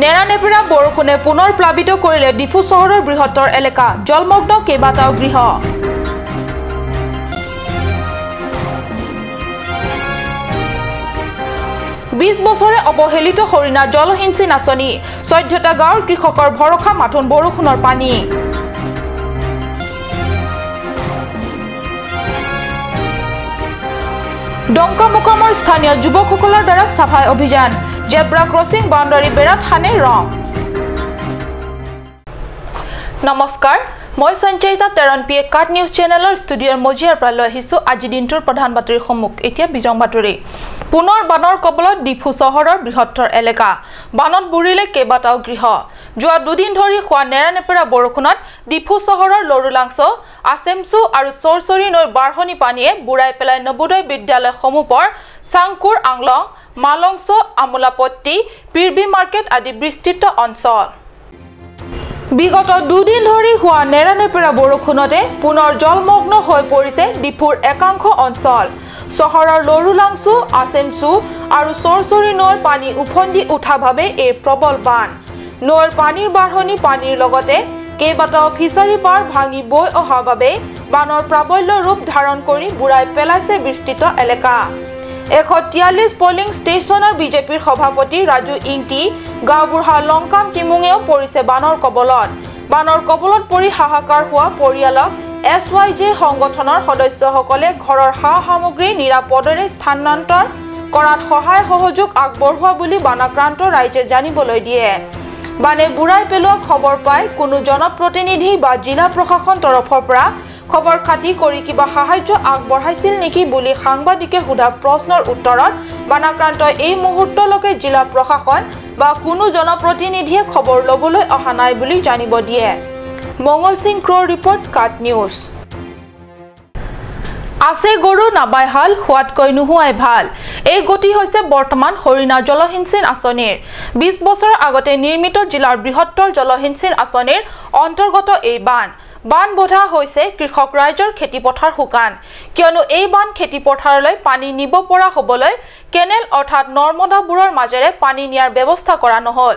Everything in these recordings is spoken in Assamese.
নেৰানেপেৰা বৰষুণে পুনৰ প্লাবিত কৰিলে ডিফু চহৰৰ বৃহত্তৰ এলেকা, জলমগ্ন কেইবাটাও গৃহ। বিশ বছৰে অৱহেলিত হৰিণা জলসিঞ্চন আঁচনি, 14টা গাঁৱৰ কৃষকৰ ভৰসা মাথোন বৰষুণৰ পানী। ডংকামোকামৰ স্থানীয় যুৱকসকলৰ দ্বাৰা চাফাই অভিযান, জেব্ৰা ক্ৰছিং বাউণ্ডাৰী বেৰাত সানে ৰং। নমস্কাৰ, মই Sanchayita Teron P A cut news চেনেলৰ ষ্টুডিঅ'ৰ মজিয়াৰ পৰা লৈ আহিছোঁ আজি দিনটোৰ প্ৰধান বাতৰিসমূহ। এতিয়া বিজং বাতৰি। পুনৰ বানৰ কবলত ডিফু চহৰৰ বৃহত্তৰ এলেকা, বানত বুৰিলে কেইবাটাও গৃহ। যোৱা দুদিন ধৰি হোৱা নেৰানেপেৰা বৰষুণত ডিফু চহৰৰ লৰুলাংছ, আছেমচু আৰু চৰচৰি নৈৰ বাঢ়নী পানীয়ে বুৰাই পেলাই নৱোদয় বিদ্যালয় সমূহৰ চাংকুৰ, আংলং, মালংছ, আমোলাপট্টি, পিৰবি মাৰ্কেট আদি বিস্তৃত অঞ্চল। বিগত দুদিন ধৰি হোৱা নেৰানেপেৰা বৰষুণতে পুনৰ জলমগ্ন হৈ পৰিছে ডিফুৰ একাংশ অঞ্চল। চহৰৰ লৰুলাংচু, আছেমচু আৰু চৰচৰি নৈৰ পানী উফন্দি উঠা বাবে এই প্ৰবল বান। নৈৰ পানীৰ বাঢ়নী পানীৰ লগতে কেইবাটাও ফিচাৰী পাৰ ভাঙি বৈ অহা বাবে বানৰ প্ৰাবল্য ৰূপ ধাৰণ কৰি বুৰাই পেলাইছে বিস্তৃত এলেকা। 143 পলিং ষ্টেচনৰ বিজেপিৰ সভাপতি ৰাজু ইংটি, গাঁওবুঢ়া লংকাম টিমুঙেও পৰিছে বানৰ কবলত। বানৰ কবলত পৰি হাহাকাৰ হোৱা পৰিয়ালক এছ ৱাই জে সংগঠনৰ সদস্যসকলে ঘৰৰ সা সামগ্ৰী নিৰাপদেৰে স্থানান্তৰ কৰাত সহায় সহযোগ আগবঢ়োৱা বুলি বানাক্ৰান্ত ৰাইজে জানিবলৈ দিয়ে। বানে বুৰাই পেলোৱা খবৰ পাই কোনো জনপ্ৰতিনিধি বা জিলা প্ৰশাসন তৰফৰ পৰা খবৰ খাতি কৰি কিবা সাহায্য আগবঢ়াইছিল নেকি বুলি সাংবাদিকে সোধা প্ৰশ্নৰ উত্তৰত বানাক্ৰান্তই এই মুহূৰ্তলৈকে জিলা প্ৰশাসন বা কোনো জনপ্ৰতিনিধিয়ে খবৰ ল'বলৈ অহা নাই বুলি জানিব দিয়ে। মংগল সিং ক্ৰ'ৰ ৰিপৰ্ট, কাট নিউজ। আছে গৰু নাবাই হাল, হোৱাতকৈ নোহোৱাই ভাল, এই গতি হৈছে বৰ্তমান হৰিণা জলসিঞ্চন আঁচনিৰ। 20 বছৰৰ আগতে নিৰ্মিত জিলাৰ বৃহত্তৰ জলসিঞ্চন আঁচনিৰ অন্তৰ্গত এই বান। বান বধা হৈছে কৃষক ৰাইজৰ খেতিপথাৰ শুকান, কিয়নো এই বান খেতিপথাৰলৈ পানী নিব পৰা হ'বলৈ কেনেল অৰ্থাৎ নৰ্মদাবোৰৰ মাজেৰে পানী নিয়াৰ ব্যৱস্থা কৰা নহ'ল।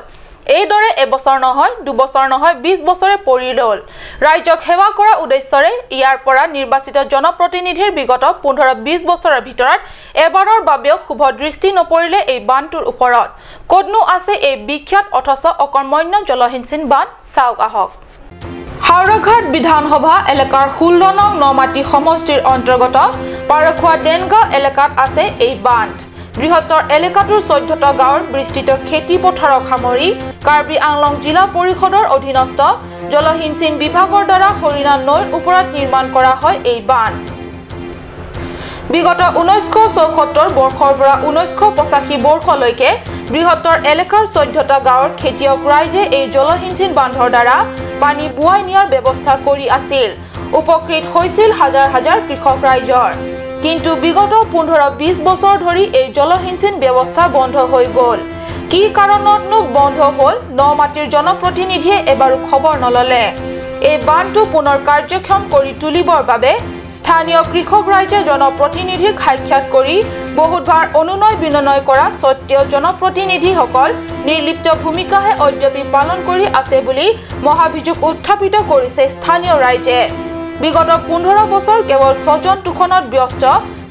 এইদৰে এবছৰ নহয়, দুবছৰ নহয়, 20 বছৰে পৰি ৰ'ল। ৰাইজক সেৱা কৰা উদ্দেশ্যৰে ইয়াৰ পৰা নিৰ্বাচিত জনপ্ৰতিনিধিৰ বিগত 15-20 বছৰৰ ভিতৰত এবাৰৰ বাবেও শুভ দৃষ্টি নপৰিলে এই বানটোৰ ওপৰত। ক'তনো আছে এই বিখ্যাত অথচ অকৰ্মণ্য জলসিঞ্চন বান, চাওক আহক। হাওৰাঘাট বিধানসভা এলেকাৰ 16 নং নমাটি সমষ্টিৰ অন্তৰ্গত পাৰখোৱা দেনগাঁও এলেকাত আছে এই বান্ধ। বৃহত্তৰ এলেকাটোৰ 14টা গাঁৱৰ বিস্তৃত খেতি পথাৰক সামৰি কাৰ্বি আংলং জিলা পৰিষদৰ অধীনস্থ জলসিঞ্চন বিভাগৰ দ্বাৰা হৰিণা নৈৰ ওপৰত নিৰ্মাণ কৰা হয় এই বান্ধ। বিগত 1974 বৰ্ষৰ পৰা 1985 বৰ্ষলৈকে বৃহত্তৰ এলেকাৰ 14টা গাঁৱৰ খেতিয়ক ৰাইজে এই জলসিঞ্চন বান্ধৰ দ্বাৰা পানী বোৱাই নিয়াৰ ব্যৱস্থা কৰি আছিল। উপকৃত হৈছিল হাজাৰ হাজাৰ কৃষক ৰাইজৰ। কিন্তু বিগত 15-20 বছৰ ধৰি এই জলসিঞ্চন ব্যৱস্থা বন্ধ হৈ গ'ল। কি কাৰণতনো বন্ধ হ'ল নমাটিৰ জনপ্ৰতিনিধিয়ে এবাৰো খবৰ নল'লে। এই বান্ধটো পুনৰ কাৰ্যক্ষম কৰি তুলিবৰ বাবে স্থানীয় কৃষক ৰাইজে জনপ্ৰতিনিধিক সাক্ষাৎ কৰি বহুতবাৰ অনুনয় বিনয় কৰা সত্ত্বেও জনপ্ৰতিনিধিসকল নিৰ্লিপ্ত ভূমিকাহে অদ্যাপি পালন কৰি আছে বুলি মহাভিযোগ উত্থাপিত কৰিছে স্থানীয় ৰাইজে। বিগত 15 বছৰ কেৱল স্বজন তোষণত ব্যস্ত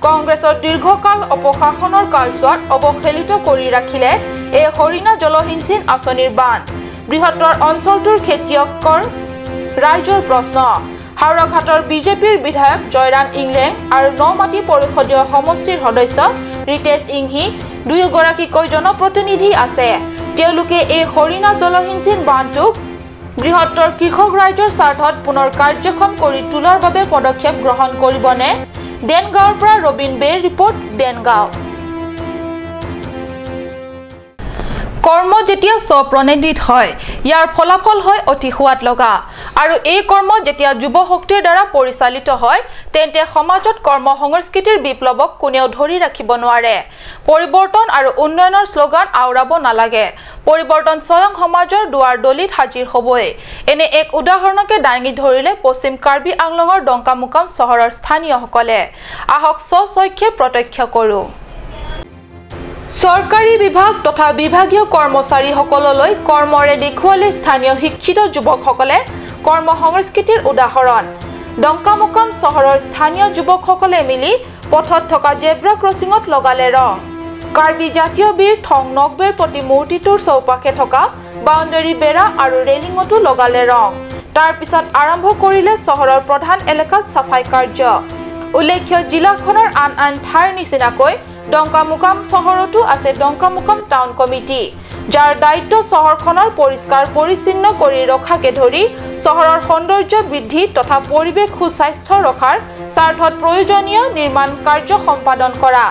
কংগ্ৰেছৰ দীৰ্ঘকাল অপশাসনৰ কালচোৱাত অৱহেলিত কৰি ৰাখিলে এই হৰিণা জলসিঞ্চন আঁচনিৰ বান্ধ। বৃহত্তৰ অঞ্চলটোৰ খেতিয়কৰ ৰাইজৰ প্ৰশ্ন, হাওৰাঘাটৰ বিজেপিৰ বিধায়ক জয়ৰাম ইংলেং আৰু নমাটি পৰিষদীয় সমষ্টিৰ সদস্য ৰিতেশ ইংহি দুয়োগৰাকীকৈ জনপ্ৰতিনিধি আছে। তেওঁলোকে এই হৰিণা জলসিঞ্চন বান্ধটোক বৃহত্তৰ কৃষক ৰাইজৰ স্বাৰ্থত পুনৰ কাৰ্যক্ষম কৰি তোলাৰ বাবে পদক্ষেপ গ্ৰহণ কৰিবনে? দেনগাঁৱৰ পৰা ৰবীন বেৰ ৰিপৰ্ট, দেনগাঁও। কৰ্ম যেতিয়া স্বপ্ৰণোদিত হয়, ইয়াৰ ফলাফল হয় অতি সোৱাদ লগা। আৰু এই কৰ্ম যেতিয়া যুৱ শক্তিৰ দ্বাৰা পৰিচালিত হয়, তেন্তে সমাজত কৰ্ম সংস্কৃতিৰ বিপ্লৱক কোনেও ধৰি ৰাখিব নোৱাৰে। পৰিৱৰ্তন আৰু উন্নয়নৰ শ্লোগান আওৰাব নালাগে, পৰিৱৰ্তন স্বয়ং সমাজৰ দুৱাৰ দলিত হাজিৰ হ'বই। এনে এক উদাহৰণকে দাঙি ধৰিলে পশ্চিম কাৰ্বি আংলঙৰ ডংকামোকাম চহৰৰ স্থানীয়সকলে। আহক স্বচক্ষে প্ৰত্যক্ষ কৰোঁ। চৰকাৰী বিভাগ তথা বিভাগীয় কৰ্মচাৰীসকললৈ কৰ্মৰে দেখুৱালে স্থানীয় শিক্ষিত যুৱকসকলে কৰ্ম সংস্কৃতিৰ উদাহৰণ। ডংকামুকাম চহৰৰ স্থানীয় যুৱকসকলে মিলি পথত থকা জেব্ৰা ক্ৰছিঙত লগালে ৰং। কাৰ্বি জাতীয় বীৰ থং নকবেৰ প্ৰতিমূৰ্তিটোৰ চৌপাশে থকা বাউণ্ডেৰী বেৰা আৰু ৰেলিঙতো লগালে ৰং। তাৰ পিছত আৰম্ভ কৰিলে চহৰৰ প্ৰধান এলেকাত চাফাই কাৰ্য। উল্লেখ্য, জিলাখনৰ আন আন ঠাইৰ নিচিনাকৈ ডংকামুকাম চহৰতো আছে ডংকামুকাম টাউন কমিটি, যাৰ দায়িত্ব চহৰখনৰ পৰিষ্কাৰ পৰিচ্ছন্ন কৰি ৰখাকে ধৰি চহৰৰ সৌন্দৰ্য বৃদ্ধি তথা পৰিৱেশ সুস্বাস্থ্য ৰখাৰ স্বাৰ্থত প্ৰয়োজনীয় নিৰ্মাণ কাৰ্য সম্পাদন কৰা।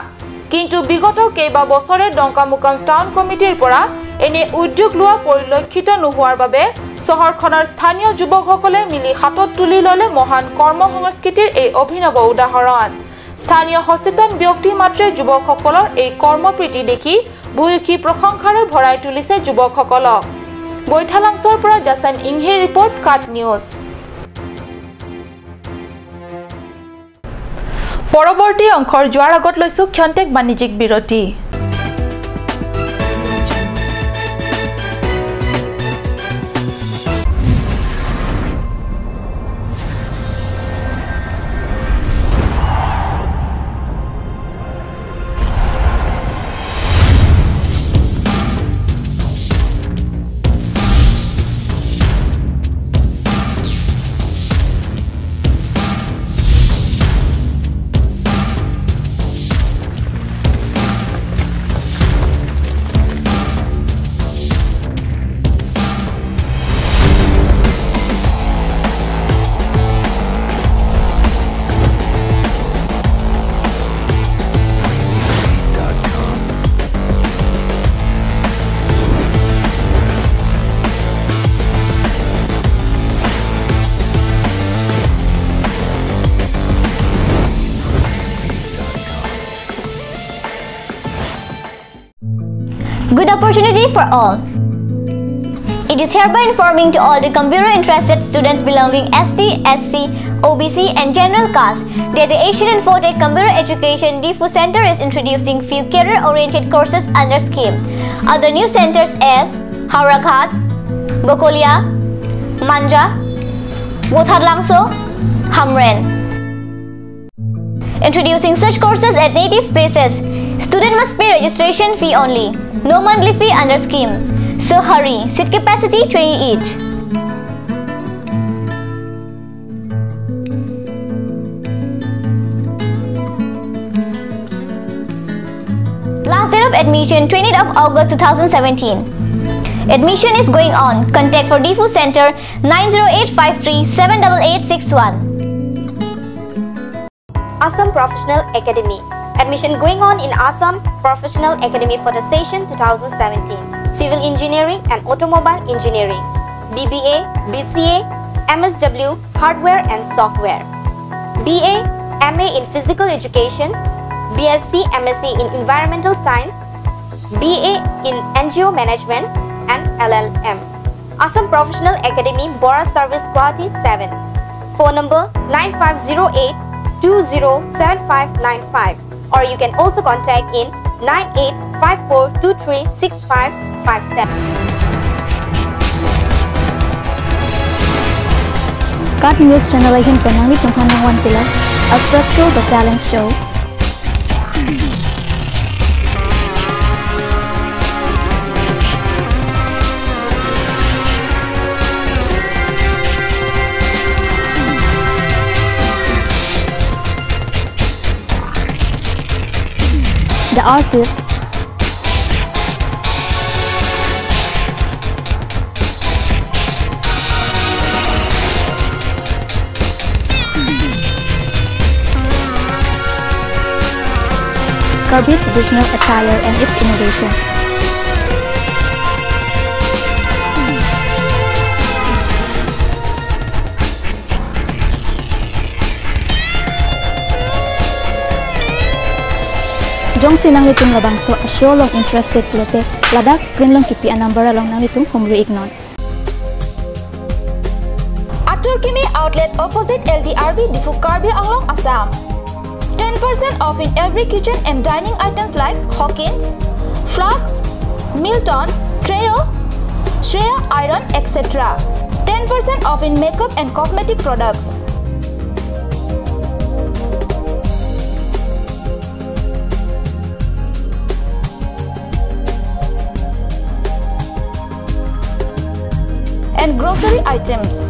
কিন্তু বিগত কেইবা বছৰে ডংকামুকাম টাউন কমিটিৰ পৰা এনে উদ্যোগ লোৱা পৰিলক্ষিত নোহোৱাৰ বাবে চহৰখনৰ স্থানীয় যুৱকসকলে মিলি হাতত তুলি ল'লে মহান কৰ্ম সংস্কৃতিৰ এই অভিনৱ উদাহৰণ। স্থানীয় সচেতন ব্যক্তি মাত্ৰে যুৱকসকলৰ এই কৰ্মপ্ৰীতি দেখি ভূয়সী প্ৰশংসাৰে ভৰাই তুলিছে যুৱকসকলক। বৈঠালাংছৰ পৰা জাচান ইংহে ৰিপৰ্ট, কাট নিউজ। পৰৱৰ্তী অংশৰ যোৱাৰ আগত লৈছো ক্ষন্তেক বাণিজ্যিক বিৰতি। Good opportunity for all. It is hereby informing to all the computer interested students belonging ST, SC, OBC and general caste that the Asian Infotech Computer Education Diphu Center is introducing few career-oriented courses under scheme. Other new centers as Howraghat, Bokolia, Manja, Gotharlangso, Hamren. Introducing such courses at native places. Student must pay registration fee only. No monthly fee under scheme. So hurry, seat capacity 20 each. Last date of admission 20th of August 2017. Admission is going on. Contact for Diphu Center 90853 78861. Assam Professional Academy. Admission going on in Assam Professional Academy for the session 2017. Civil Engineering and Automobile Engineering, BBA, BCA, MSW, Hardware and Software, BA, MA in Physical Education, BSc, MSc in Environmental Science, BA in NGO Management and LLM. Assam Professional Academy, Bora Service Guwahati 7. Phone number 9508 207595, or you can also contact in 9854236557. Cut News Channel ahin panangli tongkhana wan kila Attracto the Talent Show. The artist Karbi traditional attire and its innovation. Jong sinang litung labang so asyo long interested lete Ladakh screen long kipi anambara long nang litung humri ignon. Atur Kimi outlet opposite LDRB Diphu Karbi Anglong, Assam. 10% off in every kitchen and dining items like Hawkins, Flux, Milton, Treo, Shreya Iron, etc. 10% off in makeup and cosmetic products. And grocery items.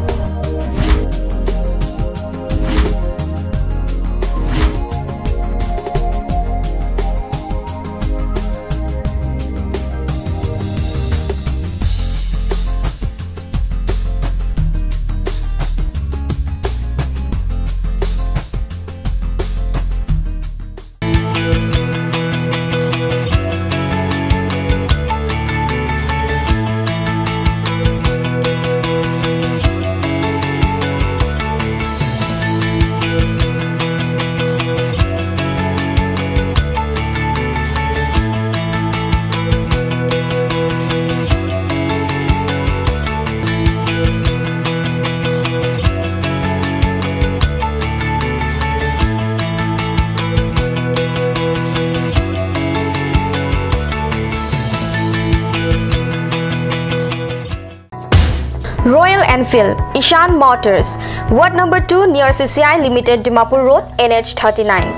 Royal Enfield, Ishan Motors, Ward number 2 near CCI Limited, Dimapur Road, NH 39,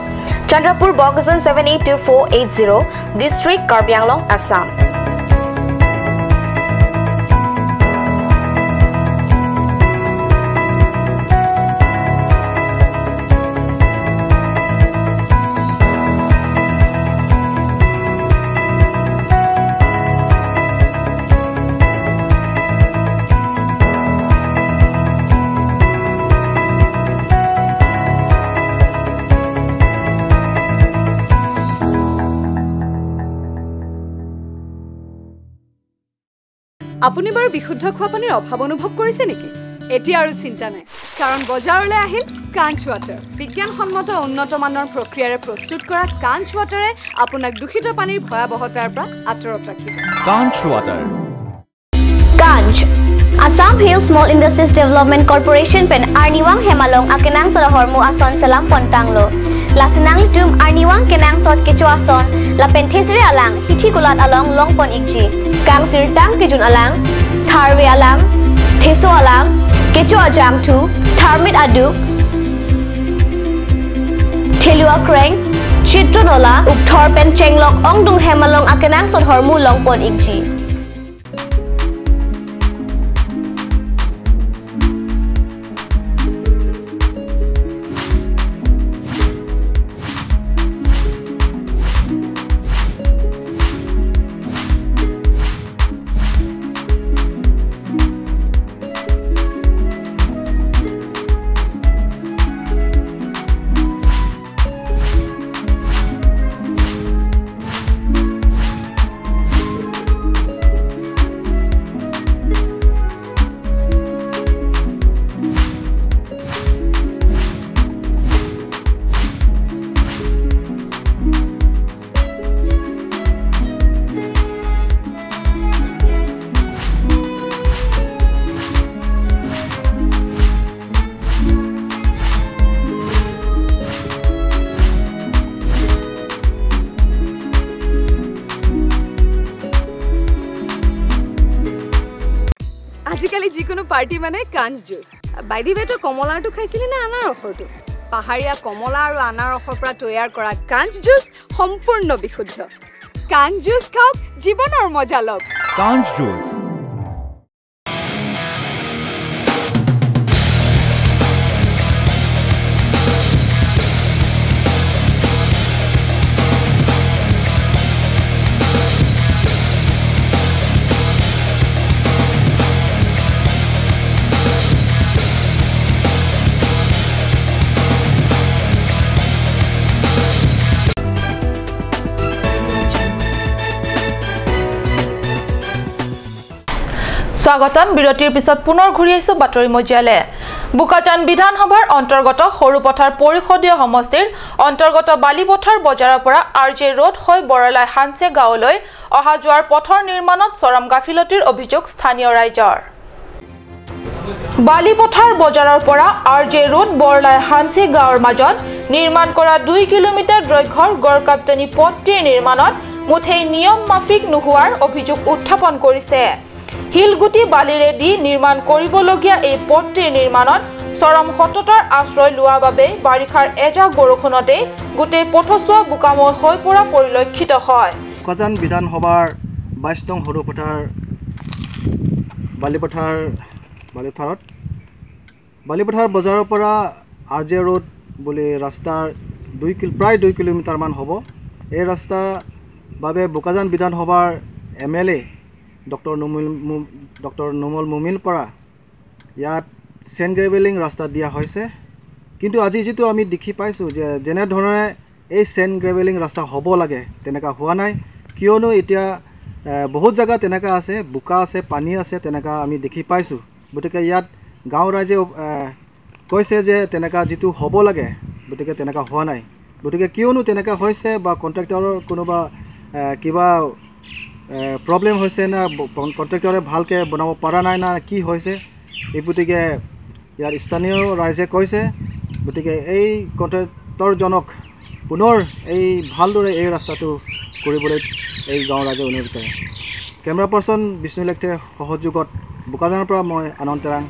Chandrapur, Bokajan 782480, District Karbi Anglong, Assam. আপুনি বাৰু বিশুদ্ধ খোৱা পানীৰ অভাৱ অনুভৱ কৰিছে নেকি? এতিয়া আৰু চিন্তা নাই, কাৰণ বজাৰলৈ আহিল কাঞ্চ ৱাটাৰ। বিজ্ঞানসন্মত উন্নত মানৰ প্ৰক্ৰিয়াৰে প্ৰস্তুত কৰা কাঞ্চ ৱাটাৰে আপোনাক দূষিত পানীৰ ভয়াৱহতাৰ পৰা আঁতৰত ৰাখিব। Kanch water. Kanch Assam Hill Small Industries Development Corporation pen Arniwang Hemalong akenang Solohormu Ason Salam Pontanglo Lasinang Litum Arniwang Kenang Sot Kecho Ason Lapen Thesri Alang Hithi Kulat Along Longpon Ikji Kang Sirtang Kijun Alang Tharwe Alang Theso Alang Kecho Ajang Tu Tharmit Aduk Thelua Kreng Chitronola Ukthor Pen Chenglok Ongdung Hemalong akenang Sothormu Longpon Ikji. আজিকালি যিকোনো পাৰ্টি মানে কাঞ্চ জুচ। বাই the ৱে, তই কমলাৰটো খাইছিলি নে আনাৰসৰটো? পাহাৰীয়া কমলা আৰু আনাৰসৰ পৰা তৈয়াৰ কৰা কাঞ্চ জুচ সম্পূৰ্ণ বিশুদ্ধ। কাঞ্চ জুচ খাওক, জীৱনৰ মজা লওক। কাঞ্চ জুচ। স্বাগতম। বিৰতিৰ পিছত পুনৰ ঘূৰি আহিছো বাতৰি মজিয়ালে। বোকাজান বিধানসভাৰ অন্তৰ্গত সৰুপথাৰ পৰিষদীয় সমষ্টিৰ অন্তৰ্গত বালিপথাৰ বজাৰৰ পৰা আৰ জে ৰোড হৈ বৰলাই হানছে গাঁৱলৈ অহা যোৱাৰ পথৰ নিৰ্মাণত চৰম গাফিলতিৰ অভিযোগ স্থানীয় ৰাইজৰ। বালিপথাৰ বজাৰৰ পৰা আৰ জে ৰোড বৰলাই হানছে গাঁৱৰ মাজত নিৰ্মাণ কৰা 2 কিলোমিটাৰ দৈৰ্ঘ্যৰ গড়কাপ্তানি পথটিৰ নিৰ্মাণত মুঠেই নিয়ম মাফিক নোহোৱাৰ অভিযোগ উত্থাপন কৰিছে। শিলগুটি বালিৰে দি নিৰ্মাণ কৰিবলগীয়া এই পথটিৰ নিৰ্মাণত চৰম সততাৰ আশ্ৰয় লোৱাৰ বাবে বাৰিষাৰ এজাক বৰষুণতেই গোটেই পথছোৱা বোকাময় হৈ পৰা পৰিলক্ষিত হয়। বোকাজান বিধানসভাৰ 22 নং সৰুপথাৰ বালিপথাৰ বজাৰৰ পৰা আৰ জে ৰোড বুলি ৰাস্তাৰ প্ৰায় 2 কিলোমিটাৰমান হ'ব। এই ৰাস্তাৰ বাবে বোকাজান বিধানসভাৰ M L A doctor Numal Mumin পৰা ইয়াত চেণ্ড গ্ৰেভেলিং ৰাস্তা দিয়া হৈছে। কিন্তু আজি যিটো আমি দেখি পাইছোঁ যে যেনেধৰণে এই চেণ্ড গ্ৰেভেলিং ৰাস্তা হ'ব লাগে তেনেকুৱা হোৱা নাই। কিয়নো এতিয়া বহুত জেগা তেনেকুৱা আছে, বোকা আছে, পানী আছে, তেনেকুৱা আমি দেখি পাইছোঁ। গতিকে ইয়াত গাঁও ৰাইজে কৈছে যে তেনেকুৱা যিটো হ'ব লাগে গতিকে তেনেকুৱা হোৱা নাই। গতিকে কিয়নো তেনেকুৱা হৈছে বা কণ্ট্ৰেক্টৰৰ কোনোবা কিবা প্ৰব্লেম হৈছে না কণ্ট্ৰেক্টৰে ভালকৈ বনাব পৰা নাই না কি হৈছে, এই গতিকে ইয়াৰ স্থানীয় ৰাইজে কৈছে। গতিকে এই কণ্ট্ৰেক্টৰজনক পুনৰ এই ভালদৰে এই ৰাস্তাটো কৰিবলৈ এই গাঁও ৰাইজে অনুৰোধ কৰে। কেমেৰা পাৰ্চন বিষ্ণু লেখথেৰ সহযোগত বোকাজানৰ পৰা মই আনন্দ তেৰাং।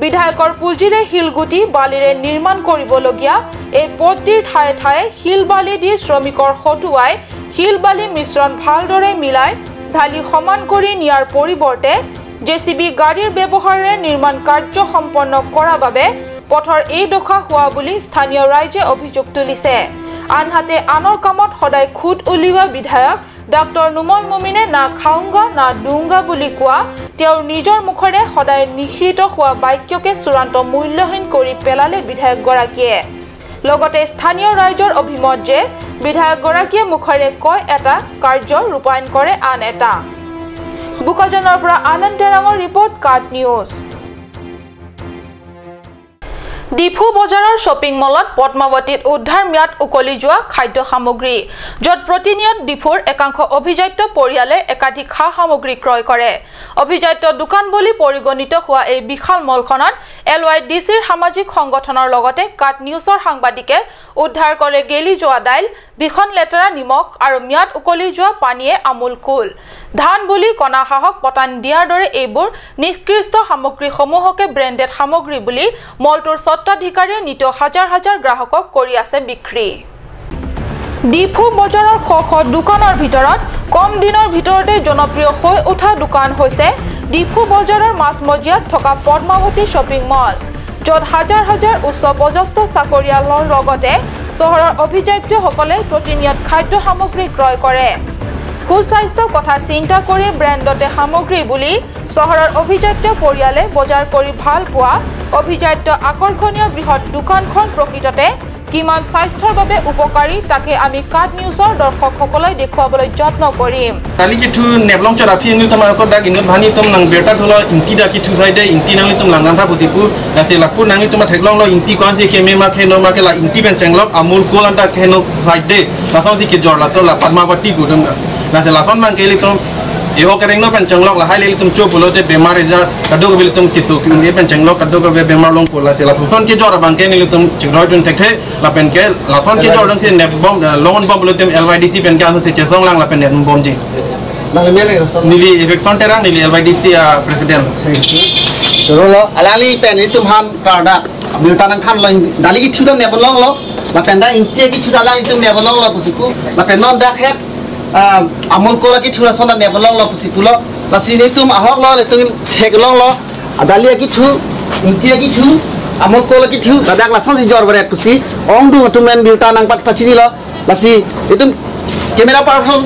বিধায়কৰ পুঁজিৰে শিলগুটি বালিৰে নিৰ্মাণ কৰিবলগীয়া এই পথটিৰ ঠায়ে ঠায়ে শিল বালি দি শ্ৰমিকৰ হতুৱাই শিল বালি মিশ্ৰণ ভালদৰে মিলাই ঢালি সমান কৰি নিয়াৰ পৰিৱৰ্তে জে চি বি গাড়ীৰ ব্যৱহাৰেৰে নিৰ্মাণ কাৰ্য সম্পন্ন কৰাৰ বাবে পথৰ এই দশা হোৱা বুলি স্থানীয় ৰাইজে অভিযোগ তুলিছে। আনহাতে আনৰ কামত সদায় খুঁত উলিওৱা বিধায়ক ডক্টৰ নুমল মুমিনে না খাউংগা না দুংগা বুলি কোৱা তেওঁৰ নিজৰ মুখেৰে সদায় নিঃসৃত হোৱা বাক্যকে চূড়ান্ত মূল্যহীন কৰি পেলালে বিধায়কগৰাকীয়ে। লগতে স্থানীয় ৰাইজৰ অভিমত যে বিধায়কগৰাকীয়ে মুখেৰে কয় এটা, কাৰ্য ৰূপায়ণ কৰে আন এটা। বোকাজানৰ পৰা আনন্দ তেৰাঙৰ ৰিপৰ্ট, কাট নিউজ। ডিফু বজাৰৰ শ্বপিং মলত পদ্মাৱতীত উদ্ধাৰ ম্যাদ উকলি যোৱা খাদ্য সামগ্ৰী, য'ত প্ৰতিনিয়ত ডিফুৰ একাংশ অভিজাত্য পৰিয়ালে একাধিক সা সামগ্ৰী ক্ৰয় কৰে। অভিজাত্য দোকান বুলি পৰিগণিত হোৱা এই বিশাল মলখনত এল ৱাই ডি চিৰ সামাজিক সংগঠনৰ লগতে কাট নিউজৰ সাংবাদিকে উদ্ধাৰ কৰে গেলি যোৱা দাইল, ভীষণ লেতেৰা নিমখ আৰু ম্যাদ উকলি যোৱা পানীয়ে আমূল কুল। ধান বুলি কণা সাহক পতান দিয়াৰ দৰে এইবোৰ নিষ্কৃষ্ট সামগ্ৰীসমূহকে ব্ৰেণ্ডেড সামগ্ৰী বুলি মলটোৰ স্বত্বাধিকাৰীয়ে নিতৌ হাজাৰ হাজাৰ গ্ৰাহকক কৰি আছে বিক্ৰী। ডিফু বজাৰৰ শ শ দোকানৰ ভিতৰত কম দিনৰ ভিতৰতে জনপ্ৰিয় হৈ উঠা দোকান হৈছে ডিফু বজাৰৰ মাজমজিয়াত থকা পদ্মাৱতী শ্বপিং মল, য'ত হাজাৰ হাজাৰ উচ্চ পদস্থ চাকৰিয়ালৰ লগতে চহৰৰ অভিজাত্যসকলে প্ৰতিনিয়ত খাদ্য সামগ্ৰী ক্ৰয় কৰে। সুস্বাস্থ্য কথা চিন্তা কৰি ব্ৰেণ্ডতে সামগ্ৰী বুলি চহৰৰ অভিজাত্য পৰিয়ালে বজাৰ কৰি ভাল পোৱা অভিজাত্য আকৰ্ষণীয় বৃহৎ দোকানখন প্ৰকৃততে কিমান স্বাস্থ্যৰ বাবে উপকাৰী তাকে আমি কাট নিউজৰ দৰ্শকসকলক দেখুৱাবলৈ যত্ন কৰিম। কালি কি থু নেবলং চৰাফি ইনু তোমাৰ কো দাগ ইনু ভানি তুম নাং বেটা ধুলো ইনতি দা কি থু সাইদে ইনতি নাংলি তুম লাং নাম থাকুতিপু লাতে লাকু নাংলি তোমাৰ ঠেকলং ল ইনতি কোন সি কেমে মা খেনো মা কে লা ইনতি বেন চেংলক আমুল কোলান্তা খেনো সাইদে লাসং সি কি জর লা তো লা পদ্মাৱতী গুদম লাতে লাসন মাং কেলি তুম यो करेंगे नो पेंचंगलॉक लहाई ले तुम चो बोलो ते बीमार इजा कद्दू को भी तुम किसो क्यों ये पेंचंगलॉक कद्दू को बीमार लोग बोला से लाफोन के जोर बंके नहीं तुम चिकरोड जुन थे ला पेन के लाफोन के जोर से नेप बम लोन बम बोलो तुम LYDC pen के आंसू से चेसोंग लांग ला पेन नेप बम जी नीली इलेक्शन तेरा नीली LYDC president चलो लो अलाली पेन तुम हम प्राडा मिलता नंग खान लो डाली की छुटा नेप लोंग लो ला पेन दा इंचे की छुटा लांग तुम नेप लोंग लो पुसिकु ला पेन नॉन दा खेत আমুল কোলা কি থুরা সোনা নেবলং ল পুসিপুল লাসিনি তুম আহক ল তুম ঠেকলং ল দালিয়া কি থু ইন্তিয়া কি থু আমুল কোলা কি থু দাদাক লাসন সি জর বরে পুসি অং দু তুমেন বিউটা নাং পাত পাচিনি ল লাসি এতুম কেমেৰা পাৰসন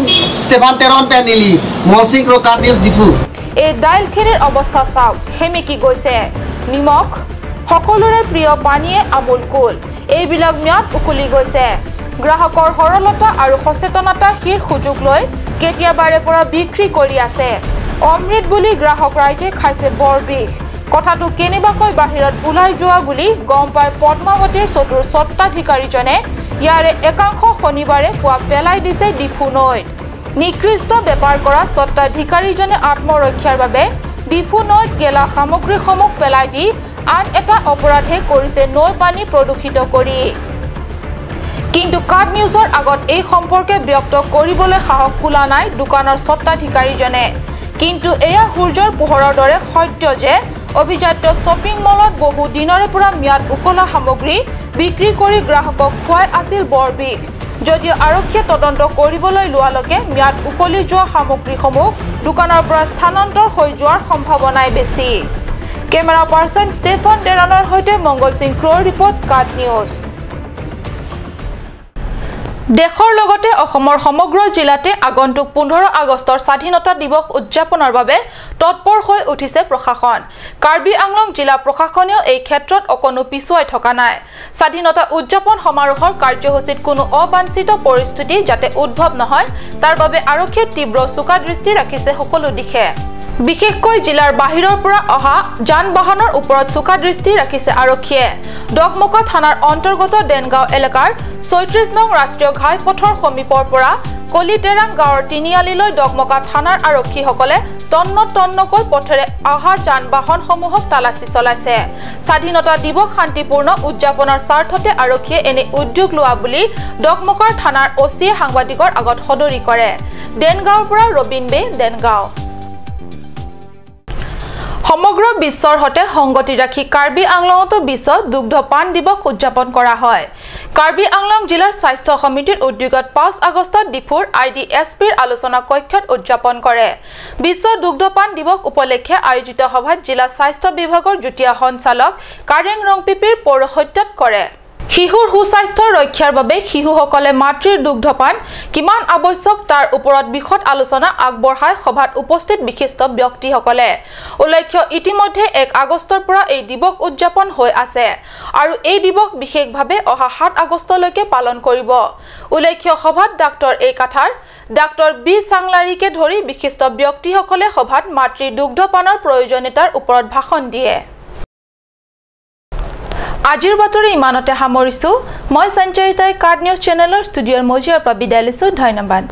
স্টেফান তেৰন পেনিলি মহসিং ৰো কাট নিউজ ডিফু। এই দাইলখিনিৰ অৱস্থা চাওক, সেমেকি গৈছে। নিমখ সকলোৰে প্ৰিয় পানীয়ে আমুল কুল, এইবিলাক ম্যাদ উকলি গৈছে। গ্ৰাহকৰ সৰলতা আৰু সচেতনতা শিৰ সুযোগ লৈ কেতিয়াবাৰে পৰা বিক্ৰী কৰি আছে। অমৃত বুলি গ্ৰাহক ৰাইজে খাইছে বৰ বিষ। কথাটো কেনেবাকৈ বাহিৰত ওলাই যোৱা বুলি গম পাই পদ্মাৱতীৰ চতুৰ স্বত্বাধিকাৰীজনে ইয়াৰে একাংশ শনিবাৰে পুৱা পেলাই দিছে ডিফু নৈত। নিকৃষ্ট বেপাৰ কৰা স্বত্বাধিকাৰীজনে আত্মৰক্ষাৰ বাবে ডিফু নৈত গেলা সামগ্ৰীসমূহ পেলাই দি আন এটা অপৰাধহে কৰিছে নৈ পানী প্ৰদূষিত কৰি। কিন্তু কাট নিউজৰ আগত এই সম্পৰ্কে ব্যক্ত কৰিবলৈ সাহস কোলা নাই দোকানৰ স্বত্বাধিকাৰীজনে। কিন্তু এয়া সূৰ্যৰ পোহৰৰ দৰে সত্য যে অভিজাত শ্বপিং মলত বহু দিনৰে পৰা ম্যাদ উকলা সামগ্ৰী বিক্ৰী কৰি গ্ৰাহকক খুৱাই আছিল বৰ বিষ। যদিও আৰক্ষীয়ে তদন্ত কৰিবলৈ লোৱালৈকে ম্যাদ উকলি যোৱা সামগ্ৰীসমূহ দোকানৰ পৰা স্থানান্তৰ হৈ যোৱাৰ সম্ভাৱনাই বেছি। কেমেৰা পাৰ্চন ষ্টেফন ডেৰানৰ সৈতে মংগল সিং ক্ৰ'ৰ ৰিপৰ্ট, কাট নিউজ। দেশৰ লগতে অসমৰ সমগ্ৰ জিলাতে আগন্তুক 15 আগষ্টৰ স্বাধীনতা দিৱস উদযাপনৰ বাবে তৎপৰ হৈ উঠিছে প্ৰশাসন। কাৰ্বি আংলং জিলা প্ৰশাসনেও এই ক্ষেত্ৰত অকণো পিছুৱাই থকা নাই। স্বাধীনতা উদযাপন সমাৰোহৰ কাৰ্যসূচীত কোনো অবাঞ্ছিত পৰিস্থিতি যাতে উদ্ভৱ নহয় তাৰ বাবে আৰক্ষীয়ে তীব্ৰ চোকা দৃষ্টি ৰাখিছে সকলো দিশে। বিশেষকৈ জিলাৰ বাহিৰৰ পৰা অহা যান বাহনৰ ওপৰত চোকা দৃষ্টি ৰাখিছে আৰক্ষীয়ে। ডগমকা থানাৰ অন্তৰ্গত দেনগাঁও এলেকাৰ 36 নং ৰাষ্ট্ৰীয় ঘাইপথৰ সমীপৰ পৰা কলিটেৰাং গাঁৱৰ তিনিআলিলৈ ডগমকা থানাৰ আৰক্ষীসকলে তন্ন তন্নকৈ পথেৰে অহা যান বাহনসমূহক তালাচী চলাইছে। স্বাধীনতা দিৱস শান্তিপূৰ্ণ উদযাপনৰ স্বাৰ্থতে আৰক্ষীয়ে এনে উদ্যোগ লোৱা বুলি ডগমকাৰ থানাৰ অ'চিয়ে সাংবাদিকৰ আগত সদৰি কৰে। দেনগাঁৱৰ পৰা ৰবীন বে, দেনগাঁও। সমগ্ৰ বিশ্বৰ সৈতে সংগতি ৰাখি কাৰ্বি আংলঙতো বিশ্ব দুগ্ধ পান দিৱস উদযাপন কৰা হয়। কাৰ্বি আংলং জিলাৰ স্বাস্থ্য সমিতিৰ উদ্যোগত 5 আগষ্টত ডিফুৰ IDSPৰ আলোচনা কক্ষত উদযাপন কৰে। বিশ্ব দুগ্ধ পান দিৱস উপলক্ষে আয়োজিত সভাত জিলা স্বাস্থ্য বিভাগৰ যুটীয়া সঞ্চালক কাৰেং ৰংপিপিৰ পৌৰোহিত্যত কৰে। শিশুৰ সুস্বাস্থ্য ৰক্ষাৰ বাবে শিশুসকলে মাতৃৰ দুগ্ধপান কিমান আৱশ্যক তাৰ ওপৰত বিশদ আলোচনা আগবঢ়াই সভাত উপস্থিত বিশিষ্ট ব্যক্তিসকলে। উল্লেখ্য, ইতিমধ্যে 1 আগষ্টৰ পৰা এই দিৱস উদযাপন হৈ আছে আৰু এই দিৱস বিশেষভাৱে অহা 7 আগষ্টলৈকে পালন কৰিব। উল্লেখ্য, সভাত ডাক্তৰ এ কাথাৰ, ডাক্তৰ বি চাংলাৰীকে ধৰি বিশিষ্ট ব্যক্তিসকলে সভাত মাতৃ দুগ্ধপানৰ প্ৰয়োজনীয়তাৰ ওপৰত ভাষণ দিয়ে। আজিৰ বাতৰি ইমানতে সামৰিছো। মই সঞ্চয়িতাই কাৰ্ড নিউজ চেনেলৰ ষ্টুডিঅ'ৰ মজিয়াৰ পৰা বিদায় লৈছো। ধন্যবাদ।